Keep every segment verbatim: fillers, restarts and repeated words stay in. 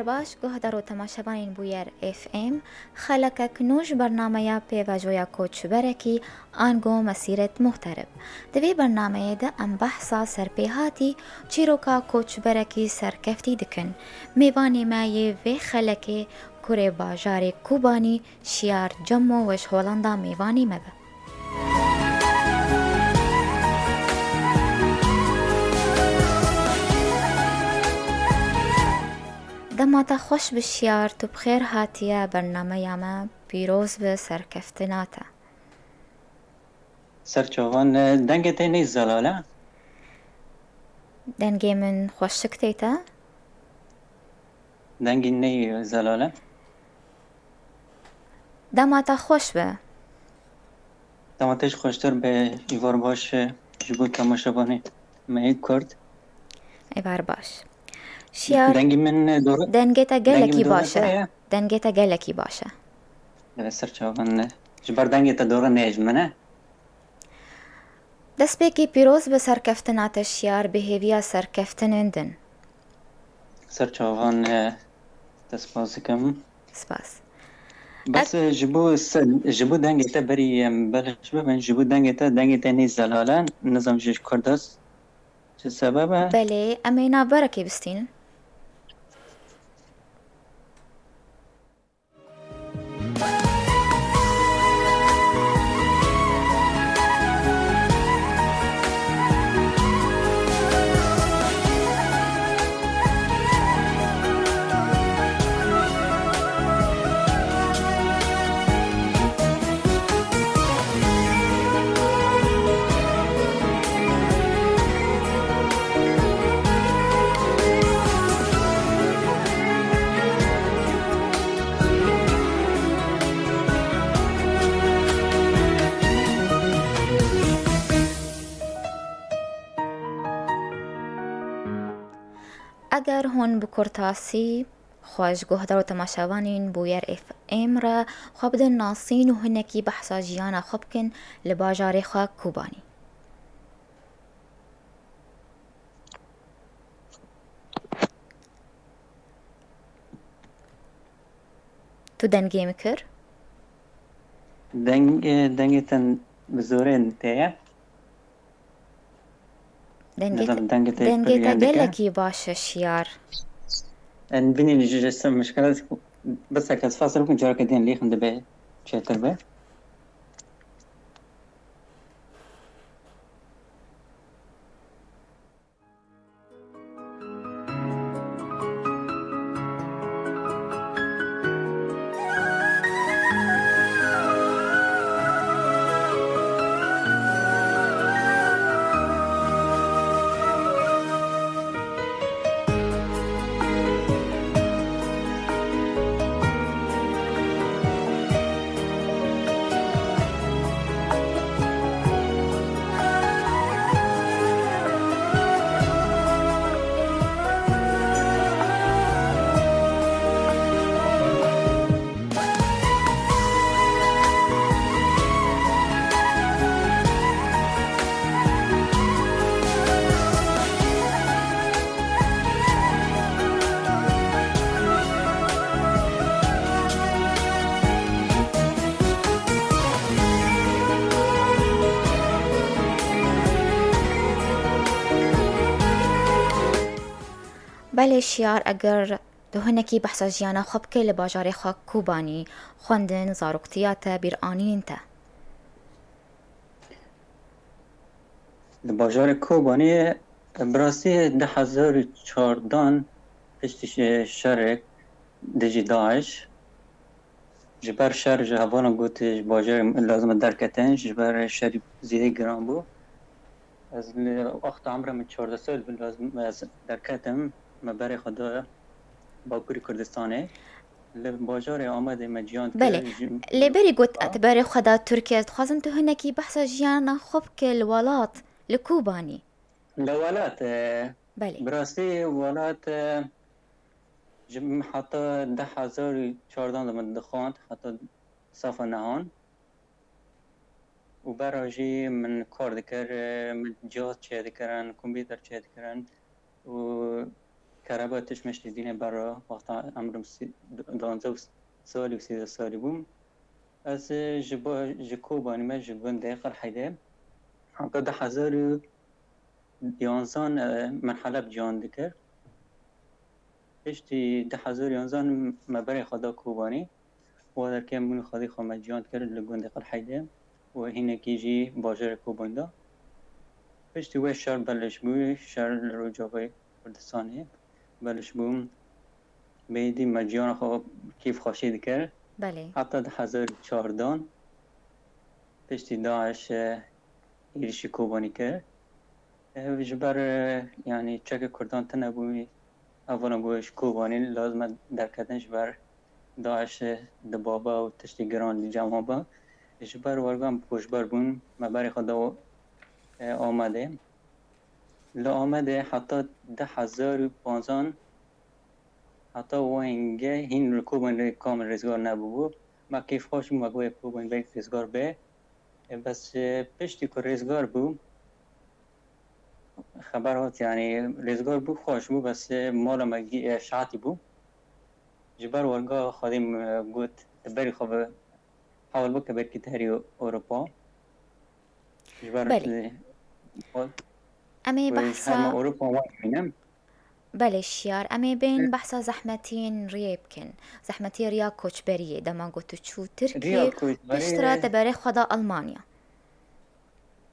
Baş guhdar û temaşevanên Bûyer F M, xelekek nû ji bernameya pêvajoya koçberekî ango Mesîret Muxterib. Di vê bernameyê de em behsa serpêhatî çîroka koçberekî serkeftî dikin. Mêvanê me yê vê xelekê kurê bajarê Kobanî Şiyar Cemo we ji Holanda mêvanê me be. Dema te xweş bi Şiyar, tu bi xêr hatiye bernameya me, pîroz bi serkeftina te. Ser çavan, e, dengê te ney zelal e? Dengê min xweşik tê te? Dengî ney zelal e? Dema te xweş be. Dema te jî xweştir be, îvar baş e ji bo temaşevanê me yê Kurd. Êvar baş. Şiyar, Dengî min, e, dore, dengê te dengî gelekî min dore baş e. Te ye. Dengê te gelekî baş e. Divê ser çavan e. Ji ber dengê te dore neyê ji min e. Destpêkî pîroz bi serkeftina te Şiyar, bi hêviya serkeftinên din. Ser çavan e, te spas dikim. Spas. Bes, Ek- e, ji bo se-, ji bo dengê te berî em belaş bibin, ji bo dengê te, dengê te nê zelal e, nizam ji Kurdas çi sebeb e? Belê, em ê navberekê bistînin. Eger hûn bi kurtasî xwe ji guhdar û temaşevanên Bûyer F M re xwe bidin nasîn û hinekî behsa jiyana xwe bikin li bajarê xwe Kobanî. Tu dengê min kir? Deng-, e, dengê te bi zorê tê ye. Dengê Nizam te, dengê te dengê te pir gelekî baş e Şiyar. En binî ji, ji ser mişkele, bi seke ez fasil bikim, careke din lêxin dibe çêtir be. Belê Şiyar, eger tu hinekî behsa jiyana xwe bike li bajarê xwe Kobanî, xwendin, zaroktiya te, bîranînên te. Li bajarê Kobaniyê, bi rastî du hezar û çardan piştî şe-, şerê dijî DAIŞ, ji ber şer ji hevalan got ji bajarê lazim e derketin, ji ber şerî zêde giran bû. Ez li wexta emrê min çardeh sal bû, lazim ez derketim, me berê xwe da Bakurê Kurdistanê. Li bajarê Amedê me ciyan dikir. Belê. Ji Lê berî got, a, tu berê xwe da Tirkiye, ez dixwazim tu hinekî behsa jiyana xwe bike li welat, li Kobanî. Li welat, e, Belê. Bi rastî welat, e, ji heta du hezar û çardan de min dixwand, heta safa nehan. Û berra jî min kar dikir, e, min cihaz çêdikirin, kompîter çêdikirin û kereba tişt meştê dîne berra wexta em rim sî-, duanzeh salî û sêzdeh salî bûm. Ez, e, ji bo-, ji Kobanî me ji gundê Qelheydê. Heta du hezar û yanzan, e, min Heleb ciyan dikir. Piştî du hezar û yanzan me berê xwe da Kobanî. Wa derke min û xwedî xwe me ciyan dikir li gundê Qelheydê û hinekî jî bajarê Kobanî de. Piştî wê şer beliş bû, şer li Rojavayê Kurdistanê beliş bû. Bêdî me ciyana xwe kêfxweşî dikir. Belê. Heta du hezar û çardeh piştî DAIŞ, e, êrişî Kobanî kir. Ev ji ber, e, yanî çekê Kurdan tune bû, hevalan ku ji Kobanî lazim e derketin ji ber DAIŞ dibabe û tiştê giran li cem wan be. Ji ber wergan koçber bûn, me berê xwe da, e, Amedê. Li Amedê heta du hezar û pancan, heta wenge hîn li Kobanî kam rêzgar nebûbû. Me kêfxweş bû, me goye Kobanî belkî rêzgar be. E, bes, e, piştî ku rêzgar bû, xeber hat, yanî rêzgar bû, xweş bû, bes, e, mala me gî-, e, şatî bû. Ji ber werga Xwedê min, e, got, tu berî xwe bi hewl bike belkî tu herî Ewropa. Ji ber Belê. Em ê wê ji behsa herma Ewropa wan bînim. Belê Şiyar, em ê bên Hı. behsa zehmetiyên riyê bikin. Zehmetiya riya koçberiyê, dema got tu çû Tirkiyê, Riya koçberiyê. piştre te berê xwe da Almanya.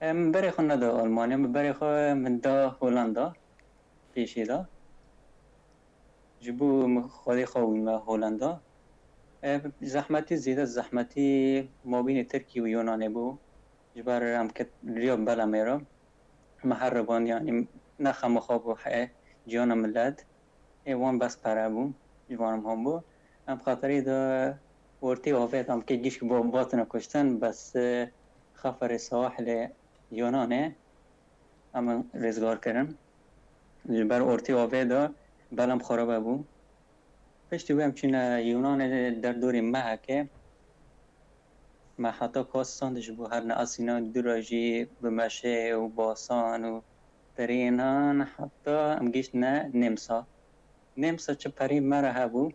Em berê xwe neda Almanya, min berê xwe min da Holanda, pêşê da. Ji bo min xwedê xwe wî me Holanda. Ev zehmetî zêde zehmetî mabînê Tirkî û Yunanê bû. Ji ber em ket riya belemê re. Me her riband, yanî ne xema xwe bû he ciyana milet. Ê wan bes pere bû, ji wan em hon bû. Em xatirî de ortê avê de em kê gişk bo batine kuştin, bes, e, xeferê sahilê Yunanê em rêzgar kirin. Ji ber ortê avê de belem xarabe bû. Piştî wê em çûne Yunanê derdorê mehekê. Me heta Kostan ji bo herine Asîna, dû re jî bi meşê û basan û trênan heta em gihiştine Nêmsa. Nêmsa çi perî me re hebû,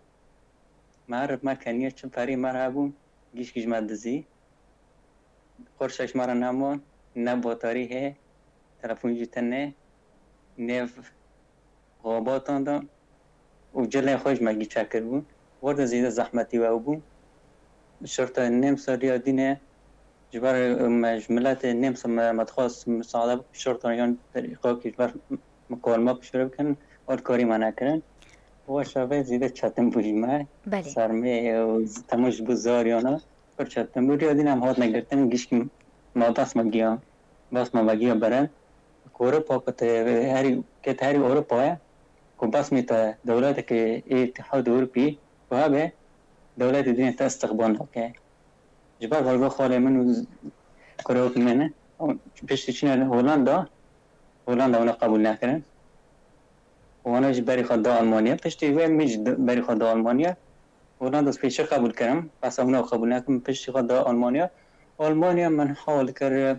me her me keniye çi perî me re hebû, gişk ji me dizî. Qurşek ji me re nema, ne batarî heye, telefon jî tune, nêv xabatan de û cilên xwe ji me gî çekiribûn. Werde zêde zehmetî we bû. Şirta Nêmsa riya dîne ji ber me ji miletê Nêmsa me, me dixwest misaade bike şirta yan terîqakî ji ber mikolma piştre bikin, alkarî me nekirin. Wa şevê zêde çetin bû ji me. Belê. Sermê û z-, tema ji bo zariyana pir çetin bû. Riya dîne em hatine girtin, gişkî me bes me giya, bes me vegiya bere. Ku Ewropa ku te herî, ke te herî Ewropa ye, ku bes me te dewletekê ê Îtîhad Ewropî ku hebe, dewletê dîne te istiqbal nake. Ji ber xalê min û kurok min, piştî çûne Holanda, Holanda wana qebûl nekirin. Wana ji berî xwe da Almanya. Piştî wê min jî berî xwe da Almanya. Holanda spêşî qebûl kirim. Bes wana qebûl nekirin. Piştî xwe da Almanya. Almanya min hewl kir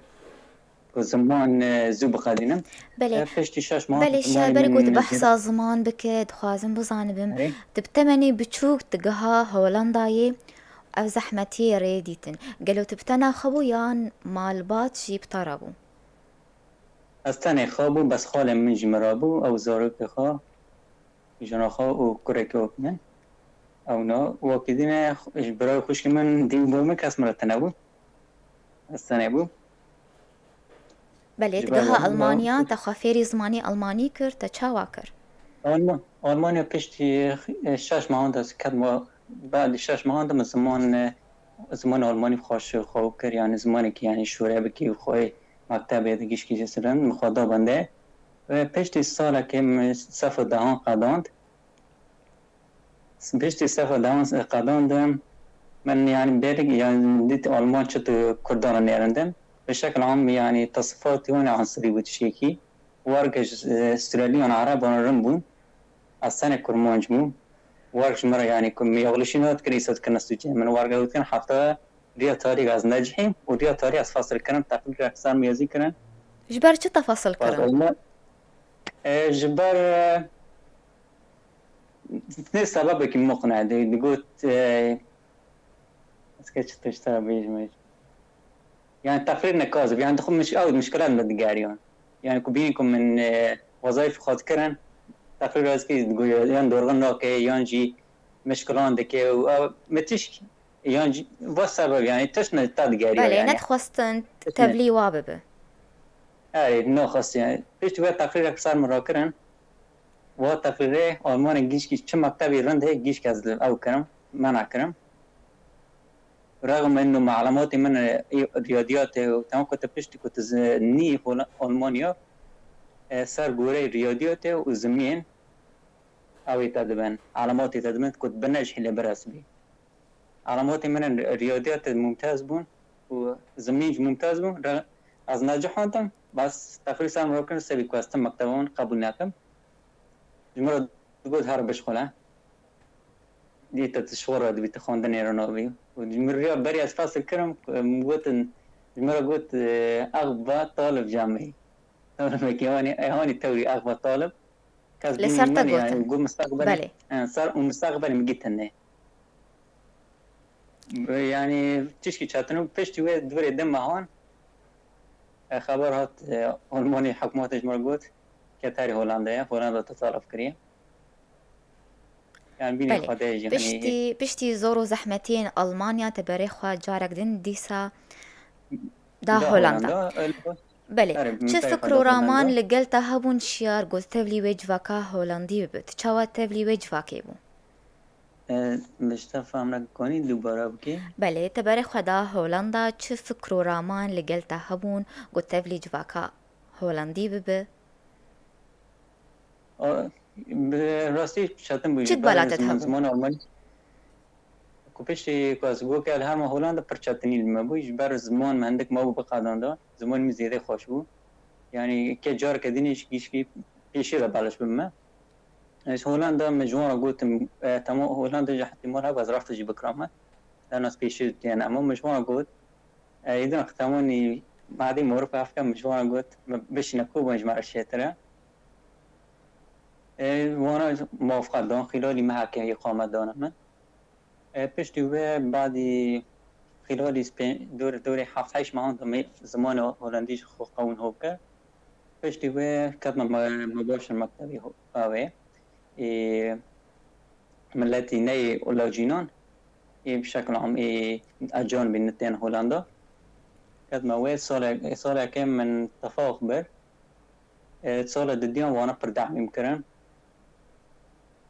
ku ziman, e, zû biqedînim. Belê. E, piştî şeş mah Belê, zimanê Şiya, berê min ku tu zû behsa ziman bike, dixwazim bizanibim, Erê. tu bi temenê biçûk digiha Holandayê, ev zehmetiyê rê dîtin. Gelo tu bi tena xwe bû yan malbat jî bi te re bû? Ez tenê xwe bû, bes xalê min jî min re bû, ew zarokê xwe, jina xwe û kurekê wek min. Ew na, wekî dîne ji birayê xwişkê min dî û bo min kes min re tune bû. Ez tenê bû. Belê, Ji tu ber giha wan, Almanya, wan te xwe fêrî zimanê Almanî kir, te çawa kir? Alma-, Almanya piştî, e, şeş mehan de ez ketma, badî şeş mehan de min ziman, e, zimanê Almanî xweş xwe kir, yanî zimanekî, yanî şûre bikî û xwe mektebê de gişkî jê sirin, min xwe da bende. Ve piştî salekê min sefa dehan qedand. Piştî sefa dehan qedandim, min, yanî, belek, yanî, dît Alman çi tu Kurdan re nêrindin. Bi şekil am, yanî, tesifatî wan ansirî bû tiştekî. Warge ji, e, Îsraîliyan Ereban rin bûn. Ez tenê Kurmanc bûm. Warg ji min re, yanî, ku min yaxlişî nedikirin, îsa dikirine sûcê min. Warge gotin, heta riya tarî ez necihîm û riya tarî ez fasil kirin, teqdîrek ser min yazî kirin. Ji ber çi te fasil Bas kirin? Alman, e, ji ber, e, Ne sebebekî muqne, di-, digot, e, ez ke çi tişta bêjim, yani teqrîr ne kazib, yani dixwe miş-, ew mişkilat me digeriyan. Yani ku bînin ku min, e, wezayîf xwe dikirin, teqrîr ez kî digoya, yan dorxin nake, yan jî mişkilan dike û ew me tişk, yan jî va sebeb, yani tişt ne ta digeriya, Belê, yani. Nedixwestin Tişt ne. Tevlî wa bibe. Erê, naxwest, yani. Pişt we teqrîrek ser min rakirin. Wa teqrîrê Almanê gişkî çi mektebî rind heye gişk ez li ew kirim, mena kirim. Rexme ino melematê min, e, riyadiyatê û temam ku tu piştî ku tu zi-, nî Hola-, Almanya, e, ser goreyê riyadiyatê û zimiyên ew ê te dibin, elematê te dibin ku tu bi ne jî lê biresibî. Elematê min in riyadiyatê mumtaz bûn û zimîn jî mumtaz bûn. Re-, ez necih xwendim, bes teqrîr ser min rakirin, sebî ku ez tim mekteba wan qebûl nekim. Ji min re digot her bişxule. Dî te tu ji xwe re dibî, tu xwendinê re nabî. Û ji min riya berî ez fesil kirim, min gotin, ji min re got, e, "Ex ba talib camî." Talibekî, ewanî, ewanî tewrî ex ba talib. Kes Li bînî ser te min, yani, gotin. Got mistaqbelê, Belê. e, ser û mistaqbelê min gî tenê. Yani, tişkî çetin û piştî wê di virê du mehan, e, xeber hat, e, Almanî hikûmetê ji min re got, "Keterî Holandaya, Holanda te talab kiriye." Yani, bînî Belê. Xwedê jî, hani, Piştî, piştî zor û zehmetiyên Almanya te berê xwe carek din dîsa da Da Holanda. Holanda, öyle. Belê. Erê, Çi min fikr û raman Holanda. Li gel te hebûn Şiyar got tevlî wê civaka Holandî bibe? Tu çawa tevlî wê civakê bû? E, Mustafa, em konî dubara bikî? Belê, te berê xwe da Holanda, çi fikr û raman li gel te hebûn got tevlî civaka Holandî bibe? O, bi rastî çetin bû Çi ji ber bala te ziman, hebû? Ziman Almanî. Ku piştî ku ez got ke li herma Holanda pir çetinî li me bû, ji ber ziman me hindik mabû biqedanda. Ziman min zêde xweş bû. Yani ke careke din jî gişkî pêşî re belaş bi me. Ez Holanda me ji wan re gotim, e, tamam Holanda jî ihtimal hebe ez refti jî bikirame. Lewna ez pêşî diyene, ama me ji wan re got, e, êdin xitemanî madî morif efke me ji wan re got, me bişîne ku bûn ji me re şêtir e. E, wana muwafiqa dan, xîlalî meheke îqamet dane min. E, piştî wê badî xîlalî spê-, dor-, dorê heft heşt mehan de me zimanê Holandî ji xwe qewûn hov kir. Piştî wê ketme me, me baş mektebê ho-, avê. Ê, miletî neyê lacînan, ê, bi şekil am, ê, ecan bî nitên Holanda. Ketme wê salek, saleke min tefaq bir. E, sala didiyan wana pir dehmîm kirin.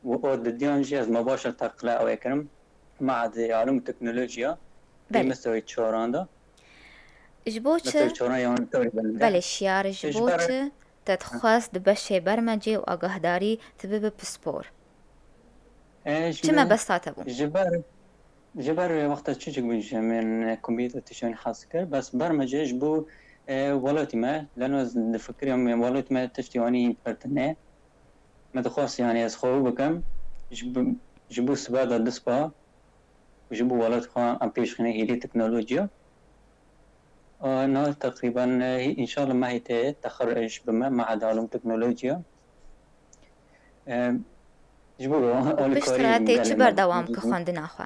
Û o didiyan jî ez me baş e teqle ew ê kirim. Mehedê Elûm û Teknolojiya. Belê. Mistewê çaran de. Ji bo çi? Mistewê çaran yan tewrî belinde. Belê, Şiyar, ji Ji bo ber çi te dixwest di beşê bermecê û agahdarî tu bibe pispor? E, ji Çi me- mebesta te bû? Ji ber, ji ber wê wexta çûçik bûn ji min kompîter tiştên hez kir. Bes bermecê ji bo, e, welatî me, leno ez difikiriyam welatî me tiştî wanî pir tune. Me dixwest, yani, ez xwe bikim, ji bo, ji bo sibe de dispa, ji bo welat xwe em pêşxîne hêlî teknolojiya. Aa, na teqrîben, e, înşallah mehê te texerruc bime, Meheda Elûm Teknolojiya. E, ji bo Û piştre tê çi berdewam bike xwendina xwe?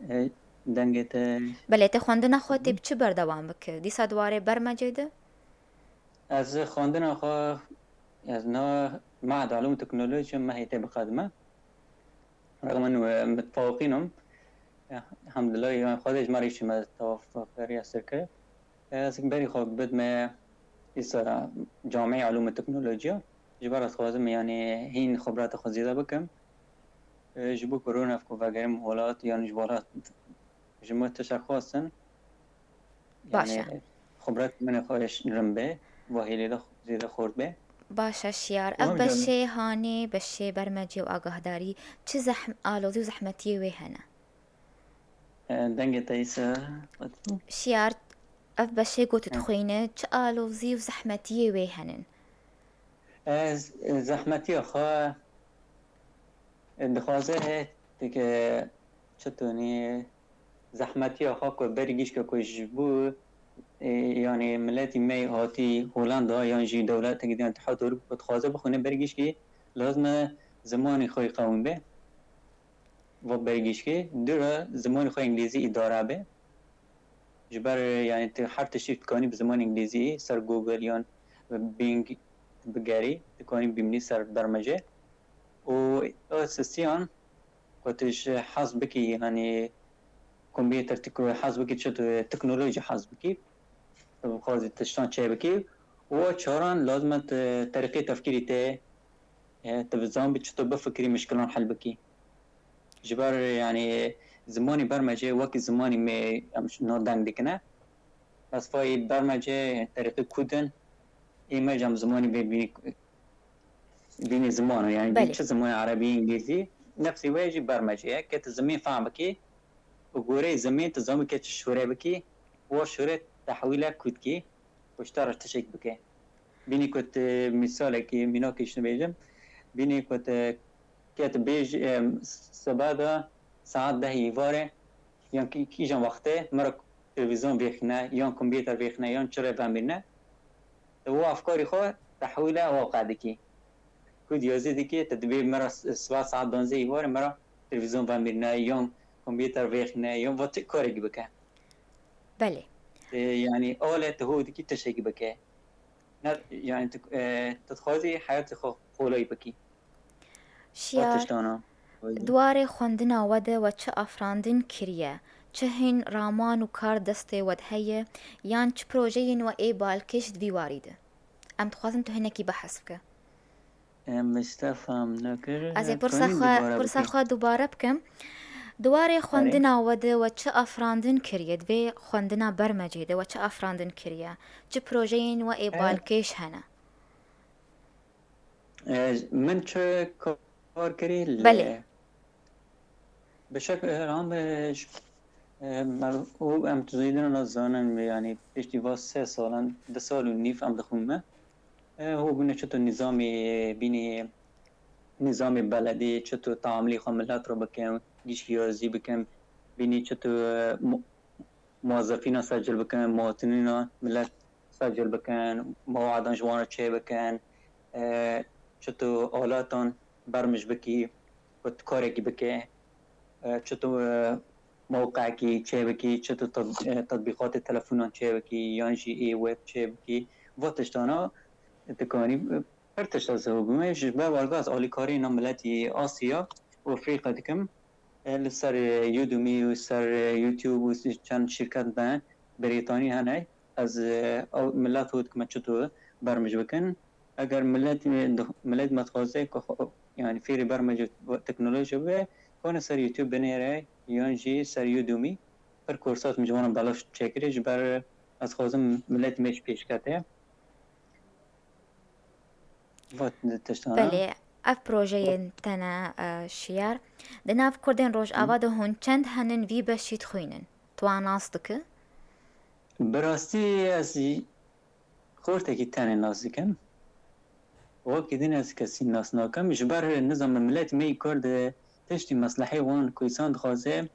E, dengê te Belê, tê xwendina xwe tê bi çi berdewam bike? Dîsa di warê bermecê de? Ez xwendina xwe, ez na Meheda Elûm Teknolojiya mehê te biqedime. Rexmen we mitfawqînim. Elhamdulillah, yani Xwedê ji me re îşê me tewafuk kir, yesir kir. Ez berî xwe bidime îsa Camiyê Elûm û Teknolojiya. Ji ber ez dixwazim, yani hîn xibreta xwe zêde bikim. E, ji bo ku rûnev ku vegerim welat, yani ji welat ji me tiştek xwestin. Baş e. Yani xibret min xweş rin be, vahîlê de zêde xurt be. Baş e Şiyar. Ev Tamam canım. beşê hanê, beşê bermecê û agahdarî çi zehm-, alozî û zehmetiyê wê hene? E, dengê te îsa. Şiyar, ev beşê ku tu Hı. dixwîne çi alozî û zehmetiyê wê henin? E, z-, zehmetiya xwe, e, dixwaze, e, tike, çi tunî, zehmetiya xwe ku berî gişke ku ji bo, e, yani miletî me hatî Holanda yan jî dewletekî din Îtîhad Ewropî ku dixwaze bixwîne berî gişkî lazim e zimanê xwe yê qewim be, va bergîşkê, dû re zimanê xwe îngilîzî îdare be. Ji ber, yanî, tu her tiştî dikanî bi zimanê îngilîzî ser Google yan Bing bigerî, dikanî bimînî ser bermecê. Û ew sisiyan ku tu ji hez bikî, yanî, komputer, tu ku hez bikî, çi tu teknolojî hez bikî, tu bixwazî tiştan çêbikî, û çaran lazim e tu terîqê tefkîrî te, e, tu bizanbî çi tu bifikirî, mişkilan hel bikî. Ji ber, yanî, zimanî bermecê wekî zimanî me em ji no deng dikine. Bes vayî bermecê terîqê kurdin, ê me jî em zimanî bê bînî, bînî ziman e, yanî, bî Belê. Çi zimanê erebî, îngilîzî, nefsî wê jî bermecê ye. Ke tu zimên fehm bikî, û goreyê zimên tu zanî ke çi şûre bikî, wa şûre tehwîle kurdkî, û ji te re tiştek bike. Bînî ku tu, mîsalekî, mînakî ji bêjim, bînî ku tu, ke tu bêj, em, seba de saet deh êvarê, yan kî-, kîjan wextê me re televîzyon vêxine, yan kompûter vêxine, yan çi re vemîrine, tu û efkarî xwe tehwîle ewa qe dikî. Ku diyazî dikî, tu dibê me re s-, siba saet danzê êvarê me re televîzyon vemîrine, yan kompûter vêxine, yan va ti karekî bike. Belê. E, yanî, ale tu hû dikî tiştekî bike. Ne, yanî, tu, e, tu dixwazî heyatê xwe qolay bikî. Şiyar, tiştana. Di warê xwendina we de we çi afirandin kiriye? Çi hîn raman û kar destê we de heye? Yan çi projeyên we ê balkêş di vî warî de? Em dixwazin tu hinekî behs bike. Em, Mistefa, em nekir. Ez ê pirsa xwe, pirsa xwe dubare bikim. Di warê xwendina we de we çi afirandin kiriye? Di vê xwendina bermecê de we çi afirandin kiriye? Çi projeyên we ê balkêş hene? E, min çi kar kirî? Belê. Bi şek, e, ram, e, ş-, e, mer-, û em tu zêdin ne zanin, yanî piştî va sê salan, du sal û nîv em dixwînme. E, hû bûne çi tu nîzamê, bînî nîzamê beledî, çi tu teamilî xwe milet re bikin, gişkiyazî bikin, bînî çi tu, e, mu-, muwezefîna secil bikin, muwatinîna milet secil bikin, mewadan ji wan re çê bikin, e, çi tu alatan bermij bikî, ku tu karekî bike, e, çi tu, e, mewqekî çê bikî, çi tu tet-, e, tetbîqatê telefonan çê bikî, yan jî ê web çê bikî. Va tiştana dikanî, e, pir tişt ez hû bûme. Ji ber warga ez alîkarîna miletî Asya û Efrîka dikim. E, li ser, e, Udemy û ser, e, YouTube û çend şîrket me Brîtanî hene. Ez, e, ew milet hû dikime çi tu bermij bikin. Eger milet, e, di-, milet me dixwaze ku xwe, yanî fêrî bermej û teknoloji bibe, kane ser YouTube binêre yan jî ser Udemy. Pir kursat min ji wan belaş çêkirî, ji ber ez dixwazim milet me jî pêşkete. Va tiştana. Belê, ev projeyên te ne, e, Şiyar. Di nav Kurdên Rojava de hûn çend henin vî beşî dixwînin? Tu wan nas dike? Bi rastî ez xortekî tenê nas dikim. Wekî din ez kesî nas nakim. Ji ber nizam milet me yî Kurd tiştî meslehê wan ku însan dixwaze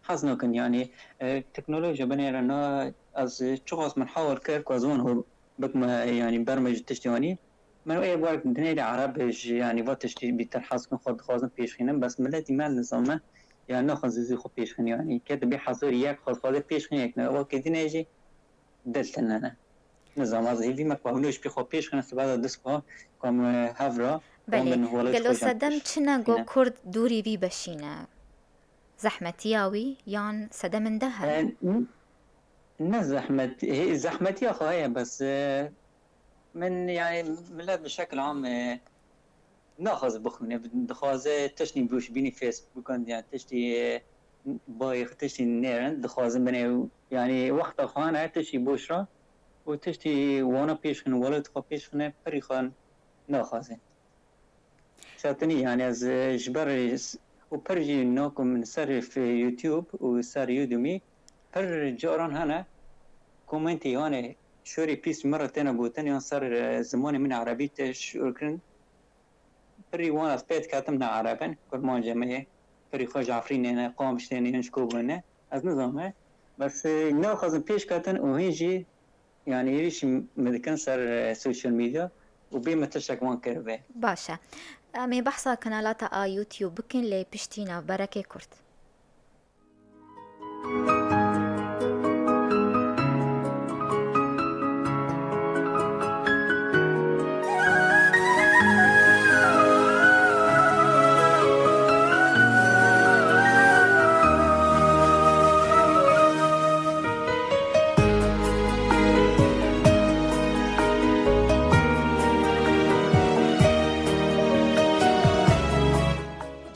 hez nakin. Yanî, e, teknolojiya binêre na ez çiqas min hawal kir ku ez wan hol bikme, yanî berme ji tiştî wanî. Min ê wer dinêrî Ereb ji, yanî va tiştî bîtir hez kin xwe dixwazin pêşxînin. Bes miletî me nizam me, yanî naxwazin zû xwe pêşxînin. Yanî ke dibê hezar yek xwe dixwaze pêşxînin yek ne. Wekî dinê jî dil tine ne. Nizam ez hêvî me ku hûn ji pê xwe pêşxînin, sibe de dist ku, ku em, e, hev re, ku em Belê. Gelo sedem çi ne go Kurd dûrî vî beşîne? Zehmetiya wî yan sedemin de hene? E, n-, ne zehmet, hê, zehmetiya xwe heye, bes, e, min, yanî, milet bi şekil am, e, naxwaze bixwîne, dixwaze tiştî bûş bînî Facebookan, yan tiştî, e, bayê xwe tiştî nêrin, dixwazin binê, yanî, wexta xwe hene tiştî boş re û tiştî wana pêşxine, welat xwe pêşxine, pirî xwe naxwaze. Çetinî, yanî ez, e, ji ber s-, û pir jî nakum ser f-, YouTube û ser Udemy pir caran hene komentî, yanî şorê pîs ji min re têne gotin yan ser, e, zimanê min erebî tê şor kirin. Pirî wan ez pê diketim ne ereb in, kurmancê me yê. Pirî xwe ji Efrînê ne, Qamişlê ne, yan ji ku bûne. Ez nizam e. Bes, e, naxwazin pêş ketin û hîn jî, yanî, êrîş min dikin ser, e, social media. û bê min tiştek wan kiribê. Baş e. Em ê behsa kanala te a YouTube bikin lê piştî navberekê kurt.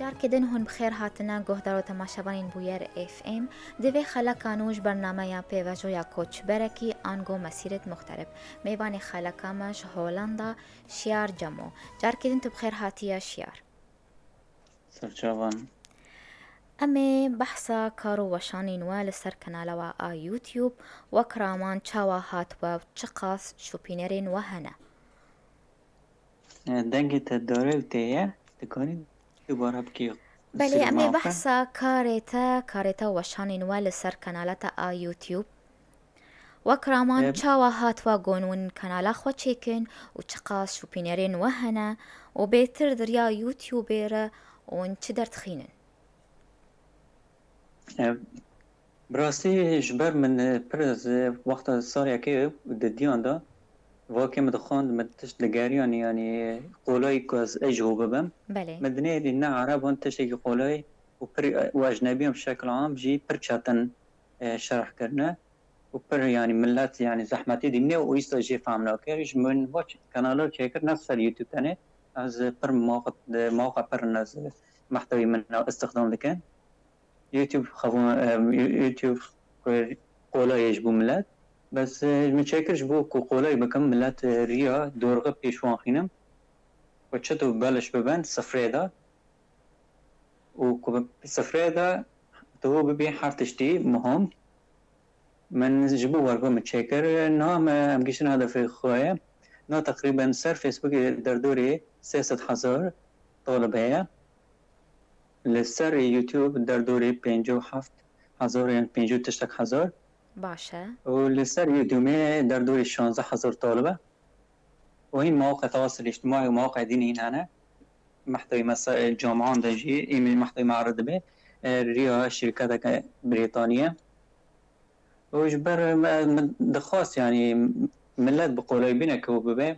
Carkê din hûn bi xêr hatine guhdar û temaşevanên Bûyer F M. Di vê xeleka nû ji bernameya pêvajoya koçberekî ango mesîret muxterib. Mêvanê xeleka me ji Holanda Şiyar Cemo. Carkê din tu bi xêr hatiye Şiyar. Serçavan. Em ê behsa kar û weşanên we li ser kanala we a YouTube, wek raman çawa hat we û çiqas şopînerên we hene? E, dengê te darewtê ye, dikarî dubare bikî? Belê, em ê behsa karê te, karê te û weşanên we li ser kanala te a YouTube. Wek raman, e, çawa hat we gon win kanala xwe çêkin û çiqas şopînerên we hene û bêtir di riya YouTube-ê re hûn çi derdixînin? E, bi rastî ji ber min, e, pir ez, e, wexta salekê di diyan de vakê min dixwand, min tişt digeriyan, yanî, e, qolayî ku ez ê ji hû bibim. Belê. Min dinêrî ne erebon tiştekî qolayî û pir, e, û ecnebiyên bi şekil am jî pir çetin, e, şerh kirine û pir, yanî, millet, yanî, zehmetî dîne û îsta jê fehm nake. Ji min va kanala çêkir ne ser YouTube tenê. Ez pir mawqe, mawqe pir in ez mehtewî min na îstixdam dikin. YouTube xevo-, e, YouTube qolay e ji bo millet. Bes, e, min çêkir ji bo ku qolay bikim, millet, e, riya dorxe pêş wan xînim. Ku çito beliş bibin sifrê de. Û ku bi sifrê de tu bibî her tiştî muhim. Min ji bo wergo min çêkir. Niha me em gihîştin hedefê xwe ye. Niha teqrîben ser Facebookê derdorê sê sed hezar talib heye. Li ser YouTube derdorê pêncî û heft hezar yan pêncî û tiştek hezar. Baş e. Û li ser YouTube derdorê şazdeh hezar talib e. Û hîn mewqe tewasil îctimaî û mewqe dînî hîn hene. Mehtewî mesa-, camian de jî, îmî mehtewî me erd dibe, e, riya şirketeke Brîtanî ye. Û ji ber me, min dixwast, yanî, millet bi qolayî bîne ku bibe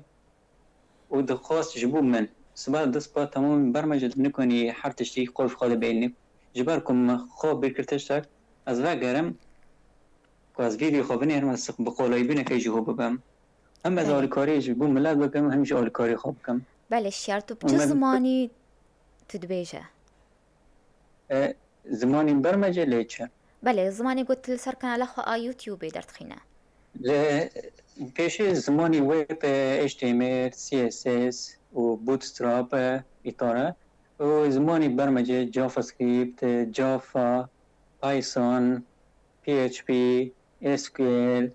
û dixwast ji bo min. Siba dest pa temamî bermece nikonî her tiştî xwe bi xwe de bênî. Ji ber ku min xwe bîr kir tiştek, ez vegerim ku ez vîdeo xwe binêrim, ez bi qolayî bîne ke ji hû bibim. Hem ez Belê. alîkariyê ji bo millet bikim, hem jî alîkariyê xwe bikim. Belê, Şiyar, tu bi Û çi me zimanî tu dibêje? E, zimanî bermece lê çi? Belê, zimanê ku tu li ser kanala xwe a YouTube-ê derdixîne. Li pêşî zimanî web e, H T M L, C S S û Bootstrap e, îtare. Û zimanî bermece JavaScript, Java, Python, P H P, S Q L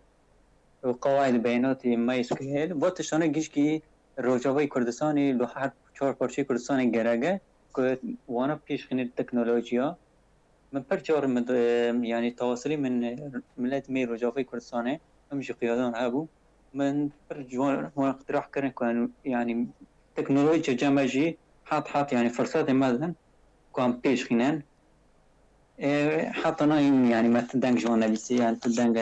û qawaid beyanatî MySQL. Va tiştane gişkî Rojavayê Kurdistanê li her çar parçeyê Kurdistanê gerek e ku wana pêş xîne teknolojiya. Min pir car min, e, yanî tawasilî min, e, miletê me Rojavayê Kurdistanê, him jî qiyadan hebû. Min pir ji wan, wan iqtirah kirin ku, yanî, teknolojî cem me jî hat hat, yanî, firsatê me din ku em pêş xînin. E, heta niha, yanî, me ti deng ji wan nebîsî, yanî, ti deng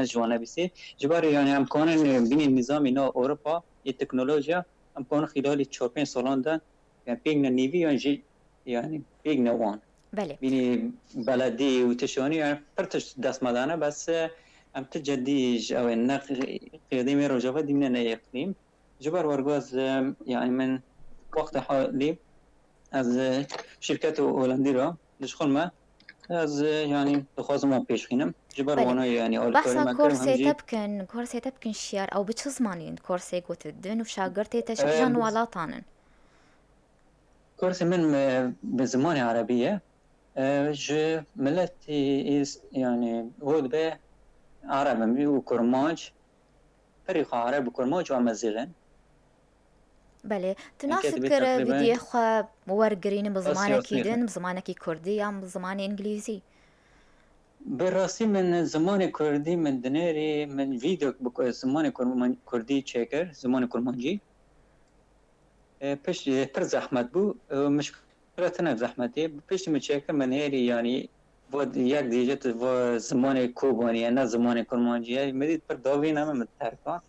ji wan nebîsî. Ji ber, yanî, em kanin, e, bînî nîzamî nava Ewropa yê teknolojiya, em kanin xîlalî çar pênc salan de, yanî, pêk ne nîvî yan jî, yanî, pêk ne wan. Belê. Bînî beledî û tiştanî, yanî, pir tişt dest me dane, bes, e, em ti cedî ji ew ê ne qi-, qiyadê me Rojava dîmine ne yê iqlîm. Ji ber wergaz, e, yanî, min wextê halî ez, e, şîrketê Holandî re dişxulme. Ez, e, yanî, dixwazim wan pêşxînim. Ji ber Belê. wana, yanî, alîkarî Behsa me kir, hem korsê jî te bikin, korsê te bikin Şiyar, ew bi çi zimanî in korsê ku tu didin û şagirtê te ji E, kîjan welatan in? Korsê min, e, bi zimanê erebî ye. E, ji miletî îs-, yanî, hû dibe ereb in û kurmanc. Pirî xwe ereb û kurmanc û emezîx in. Belê. Tu Hinkê nasip dibê kir teqrîben vîdyoyê xwe wergirînin bi zimanekî siyasî din, bi zimanekî kurdî yan bi zimanê îngilîzî? Bi rastî min zimanê kurdî min dinêrî, min vîdyo bi ku-, zimanê kurman-, kurdî çêkir, zimanê kurmancî. E, pişt, e, pir zehmet bû. E, mişkila tune zehmetê. Piştî min çêkir, min hêrî, yanî, va yek dîje tu va zimanê Kobanî ye, ne zimanê Kurmancî ye. Min dît pir davî ne min, min terkan.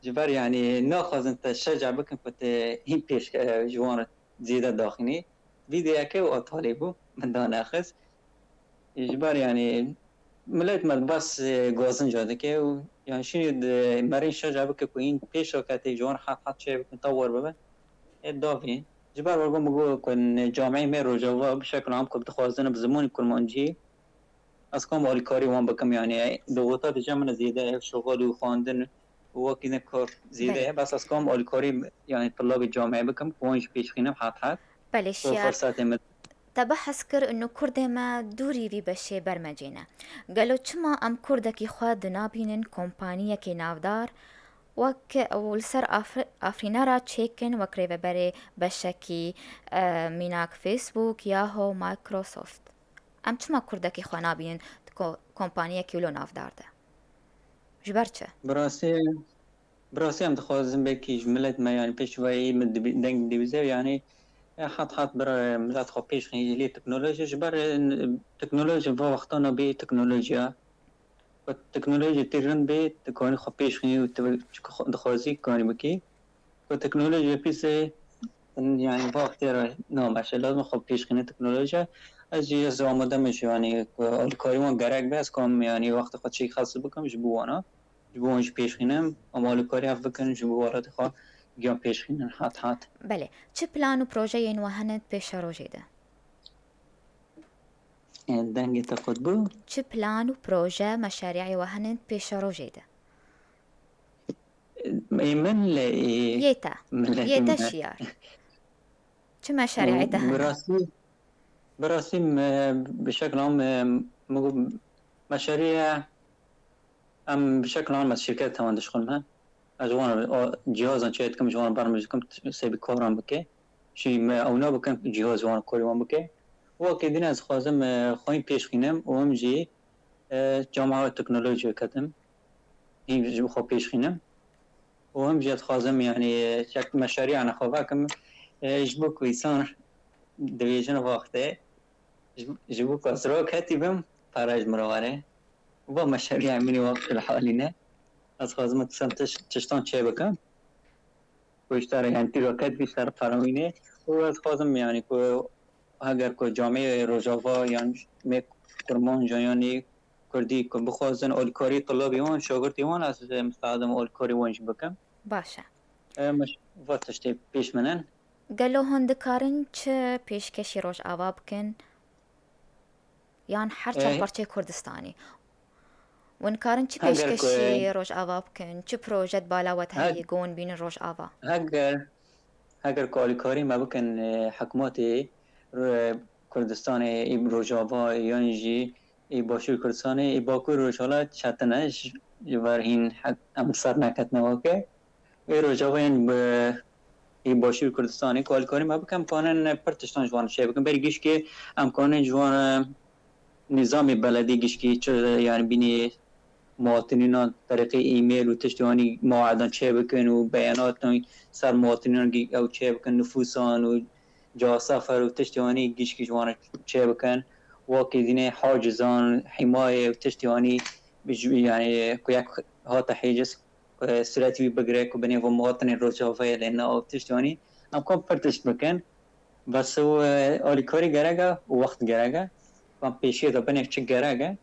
Ji ber, yanî, naxwazin te şeca bikin ku te hîn pêş, e, ji wan re zêde daxînî. Vîdeyeke û atalê bû, min danexist. Ji ber, yanî, milet me bes, e, gazinca dike û, yanî, şînî di merîn şeca bike ku hîn pêş raketê ji wan hat hat çê bikin, tewar bibe. Ê davî. Ji ber wê min got ku ne cameyê me Rojava bi şekil am ku dixwazin bi zimanê Kurmancî, ez kam alîkarî wan bikim, yanî, dogota dije min zêde ye, şixul û xwendin û wekî ne kar zêde Belê. ye. Bes ez kam alîkarî, yanî, tulabê cameyê bikim, ku wan jî pêşxînim hat hat. Belê, Ku şiyar. fursetê min Te behs kir û kurdê me dûrî vî beşê bermecê ne. Gelo çima em kurdekî xwe dinabînin kompaniyekê navdar wek û li ser Afri-, Afrîne re çêkin wek rêveberê beşekî, e, mînak Facebook, Yahoo, Microsoft? Em çima kurdekî xwe nabînin di ko-, kompaniyekî wilo navdar de? Ji ber çi? Bi rastî, bi rastî em dixwazin belkî ji milet me, yanî pêşvayî min dibî-, deng dibîze, yanî, e, hat hat bira milet xwe pêş xîn lê teknoloji, ji ber, e, teknoloji va wexta nabê teknolojiya. Ku teknoloji tê rind bê, tu kanî xwe pêş xînî û tu çi xwe dixwazî kanî bikî. Ku teknolojiya pîsê, yanî, va wextê re nameşe, lazim xwe pêşxîne teknolojiya. Ez jî ez amade me jî, yanî, ku alîkarî wan gerek be, ez kam, yanî, wextê xwe çêk xes bikim ji bo wana. Ji bo wan jî pêşxînim, em alîkarî hev bikin, ji bo welatê xwe giyan pêşxînin hat hat. Belê. Çi plan û projeyên we hene di pêşerojê de? E, dengê te qut bû. Çi plan û proje, meşarî'ê we hene di pêşerojê de? Ê min le, ê, Yê te. miletê Yê te me. şiyar. Çi meşarî'ê te Bi hene? rastî, bi rastî me, bi şekil am, e, min got, meşarî'ê em bi şekil am ez şirket hewan dişxulme. Ez ji wan re, o, cihazan çê dikim, ji wan re bermij dikim, sebî karan bike. Şî me ew nabikin, cihaz ji wan re korî wan bike. Wekî din ez dixwazim, e, xweyî pêşxînim û em jî, e, camiya teknolojiyê ketim. Hîn ji xwe pêşxînim. Û him jî dixwazim, yanî, çek meşarîyane xwe vekim, e, ji bo ku însan dibêjin wextê, ji, ji bo ku ez raketî bim, pere ji min re were. Va meşarîya min ê wextê li halî ne. Ez dixwazim tu sen tiş-, tiştan çê bikim. Ku ji te re, yanî, tu raket bî, ji te re pere wînê. Û ez dixwazim, yanî, ku heger ku camê Rojava yan mêk Kurmanca yanî Kurdî ku bixwazin alîkarî tulabê wan, şagirtê wan, ez miste'd im alîkarî wan jî bikim. Baş e. Em va tiştê pêş min in. Gelo hûn dikarin çi pêşkêşî Rojava bikin? Yan her çend Eh. parçeyê Kurdistanê? Hûn dikarin çi Heger ku pêşkêşî Rojava bikin? Çi proje di bala we de Heg- heye ku hûn bînin Rojava? Heger, heger ku alîkarî me bikin, e, hikûmetê, e, Kurdistanê, ê Rojava yan jî ê Başûr Kurdistanê, ê Bakur Rojava çetin e, ji, ji ber hîn he-, em ser neketine weke. Ê Rojava yên bi ê Başûr Kurdistanê ku alîkarî me bikin, em kanin pir tiştan ji wan çê bikin. Berî gişkê em kanin ji wan, e, nîzamê beledî gişkî çi, yanî bînî muwatinînan terîqê e-mail û tiştê wanî mew'edan çê bikin û beyanatan ser muwatinînan gi-, ew çê bikin, nifûsan û casefer û tiştê wanî gişkî ji wan re çê bikin. Wekî dînê hacizan, hîmayê û tiştê wanî bi ji, yanî ku yek hate hêciz, ku sûretî wî bigire, ku binê ve muwatinê Rojavayê lê ne û tiştê wanî. Em kan pir tişt bikin. Bes û, e, alîkarî gerek e û wext gerek e. Kan pêşiyê de binê çi gerek e.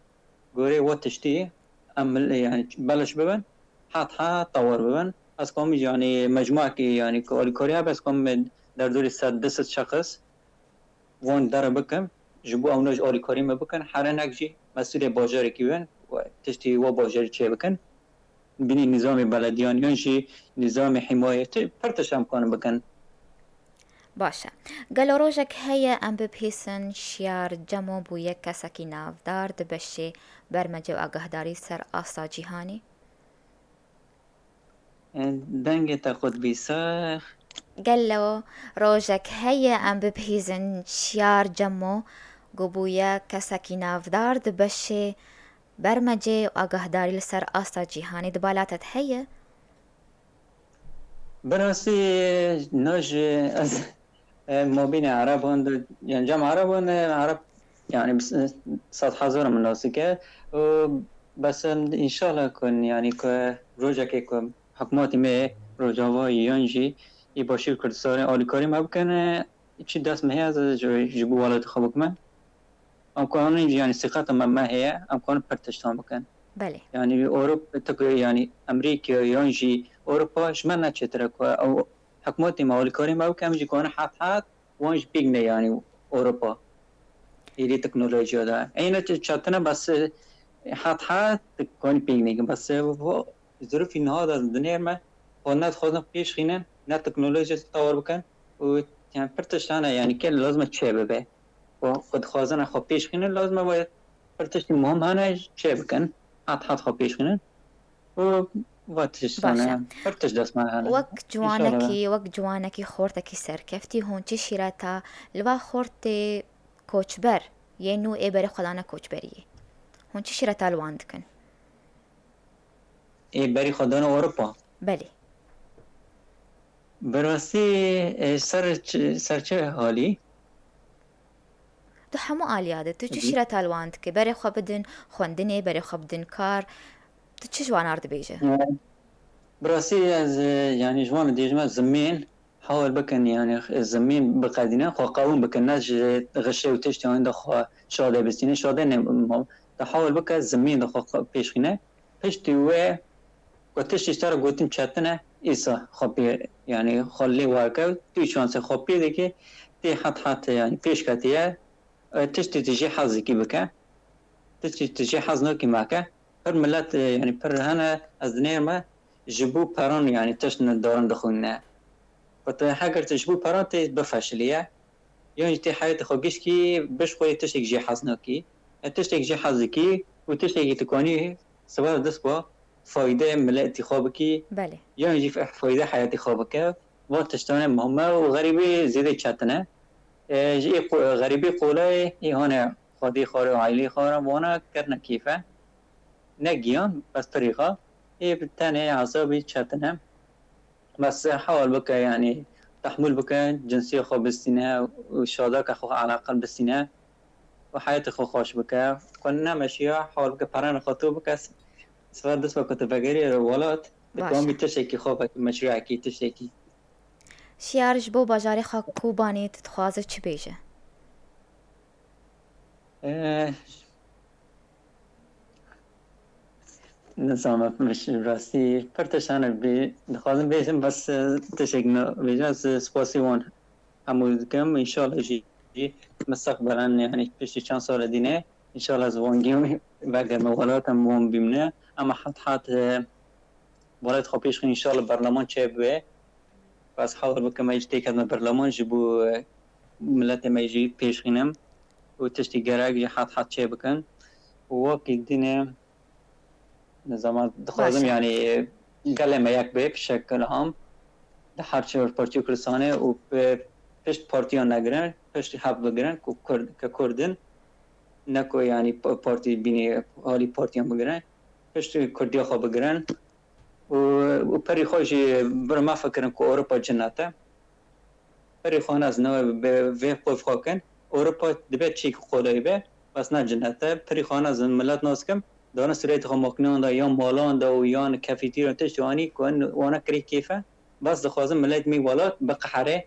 Gorê we tiştî em mil-, yanî beliş bibin, hat hat tewar bibin. Ez komî, yanî, mecmuakî, yanî, ku alîkarî hebe, ez komî derdorî sed du sed şexs wan dere bikim, ji bo ewna ji alîkarî me bikin, herenek jî mesûlê bajarekî bin, we tiştî we bajarî çê bikin. Binî nîzamê belediyan yan jî nîzamê hîmayetê pir tişt em kanin bikin. Baş e. Gelo rojek heye em bibihîsin Şiyar Cemo bûye kesekî navdar di beşê bermecê û agahdarî ser asta cîhanê? Dengê te qut bî ser. Gelo rojek heye em bibihîzin Şiyar Cemo ku bûye kesekî navdar di beşê bermecê û agahdarî li ser asta cîhanê di bala te de heye? Bi rastî, na ji ez, e, mabînê Ereban de, yani cem Ereban, e, Ereb, yani, s-, sed hezar min nas dike. Û bes em înşallah ku, yani, ku rojekê ku hikûmetê me Rojava yan jî ê Başûr Kurdistanê alîkarî me bikin, e, çi dest me heye ez ji, ji bo welatê xwe bikim. Em kanin jî, yani, sîqeta me, me heye, em kanin pir tiştan bikin. Belê. Yani, Ewropa, tek, yani, Amerîka yan jî Ewropa ji me ne çêtir e ku ew hikûmetê me alîkarî me bike, em jî kanin het het wan jî pêk ne, yani, Ewropa. Êdî teknolojiya de. Eyne çi çetine bes, e, het het tu kanî pêk ne. Bes, e, bu zirûfî niha de dinêr me, xwe ne dixwazin pêş xînin, ne teknolojiya tewr bikin û, yani, pir tiştane, yani, ke lazim e çê bibe. Û xwe dixwazin xwe pêş xînin, lazim e we pir tiştî muhim hene çê bikin. Hat hat xwe pêş xînin. Û va tişt Baş e. hene. Pir tişt dest me hene. Wek Înşallah. ciwanekî, wek ciwanekî xortekî serkeftî, hûn çi şîreta li va xortê koçber yê nû ê berê xwe dane koçberiyê? Hûn çi şîreta li wan dikin? Ê berî xwe dane Ewropa. Belê. Bi rastî, e, ser çi, ser çi halî? Tu hemû aliya de, tu çi Hı hı. şîreta li wan dike? Berê xwe bidin xwendinê, berê xwe bidin kar. Tu çi ji wan re dibêje? E, bi rastî ez, e, yani ji wan dibêjim ez zimên hawil bikin, yani, e, zimên biqedînin, xwe qewim bikin, ne ji xişê û tiştê wan de xwe şade bistînin, şade ne, ma-, te hawil bike zimên de xwe, xwe pêş xîne. Piştî wê ku tiştî ji te re gotin çetin e, îsa xwe pê, yani, xwe lê wake, tu şansê xwe pê dikî, tê het het, yani, pêş ketiye, e, tiştî tu jê hez dikî bike, tiştî tu jê hez nakî meke. Pir milet, e, yani, pir hene, ez dinêrme, ji bo peran, yani, tişt ne darin dixwîne. Ku tu heger tu ji bo peran tê bifeşiliye, yan jî tê heyetê xwe gişkî bişxweyê tiştek jê hez nakî. E, tiştek jê hez dikî û tiştekî tu kanî sibe dest xwe fayde miletî xwe bikî, Belê. yan jî f-, fayde heyetî xwe bike. Van tiştane muhim e û xerîbî zêde çetin e. E, ji ê qo-, xerîbî qolay ê hane xwedî xwe re, aîlî xwe re, vana kirine kêfe. Ne giyan, bes pirî xwe. Ê bi tenê ezabî çetin e. Bes hewal bike, yani, tehmûl bike, cinsiyê xwe bistîne û şadaka xwe eleqel bistîne û heyetê xwe xweş bike. Xwe nemeşiya, hewal bike peranê xwe to bike. Sibe dest bike tu vegerî welat, Baş e. dikamî tiştekî xwe vekî, meşrûyekî, tiştekî. Şiyar ji bo bajarê xwe Kobanê tu dixwaze çi bêje? Eh, Nizam, min ji rastî pir tiştan bê-, dixwazim bêjim, bes, eh, tiştek nabêjim. Ez spasî wan hemû dikim. Înşallah jî, jî mistaqbelen, yani piştî çend sala dîne, înşallah ez wan giyam vegerime welat, em wan bîmne. Ema hat hat, eh, welat xwe pêş xin, înşallah berleman çêbibe. Ez hewal bikim, me jî têkevime berleman ji bo, eh, miletê me jî pêş xînim û tiştî gerek jî hat hat çê bikin. Û wekî dîne, nizama dixwazim, Baş e. yani, gelê me yek bê, bi şekil am. Di her çar partî Kurdistanê û bi pişt partiyan negirin, pişt hev bigirin ku Kurd, ke Kurd in, ne ku, yani, pa-, partî bînî alî partiyan bigirin, pişt Kurdiya xwe bigirin. Û, û perî xwe jî bir me fikirin ku Ewropa cinnet e. Perî xwe ne ez ne bi vê xwe xwe kin. Ewropa dibe çîk qolay be, bes ne cinnet e. Perî xwe ne ez milet nas kim, dane sûretê xwe makinan de, yan malan de û yan kefîtîran tiştî anî ku en wana kirî kêf e. Bes dixwazim milet me welat biqehere.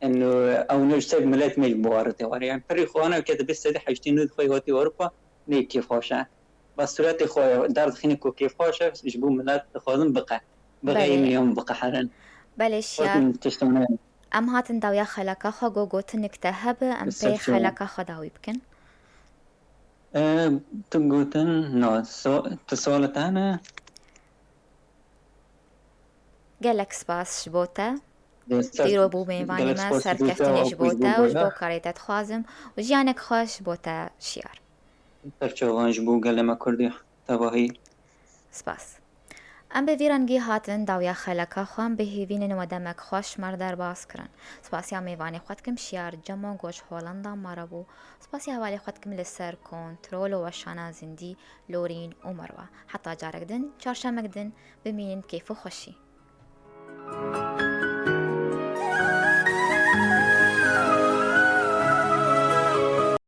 Eno, ew ne ji ser milet me ji bo arete were. Yani, pirî xwe ana ke dibe sedî heştê nû xwe hatî Ewropa, ne kêfxweş e. Bas sûretê xwe derdixîne ku kêfxweş e, ji bo milet dixwazin biqe-, Belê. biqeyînin yan biqeherin. Belê, şiya. Xwazin tiştane. Em hatin dawiya xeleka xwe, go gotinik te hebe, em Bi ser pê çawa? xeleka xwe dawî bikin. E, tu gotin, na, so-, tu suala te hene? Gelek spas ji bo te. Dê ser-, Dîro bû mêvanê gelek me, spas ji te serkeftinê û ji bo ji bo te û ji bo goya. karê te dixwazim û jiyanek xweş ji bo te şiyar. Serçavan ji bo gelê me Kurdî tevahî. Spas. Em bi vî rengî hatin dawiya xeleka xwe, em bi hêvînin we demek xweş me re derbas kirin. Spasiya mêvanê xwe dikim, şiyar Cemo ku ji Holanda me re bû. Spasiya hevalê xwe dikim li ser kontrol û weşana zindî, Lorîn û Merwa. Heta carek din, çarşemek din, bimînin kêf û xweşî.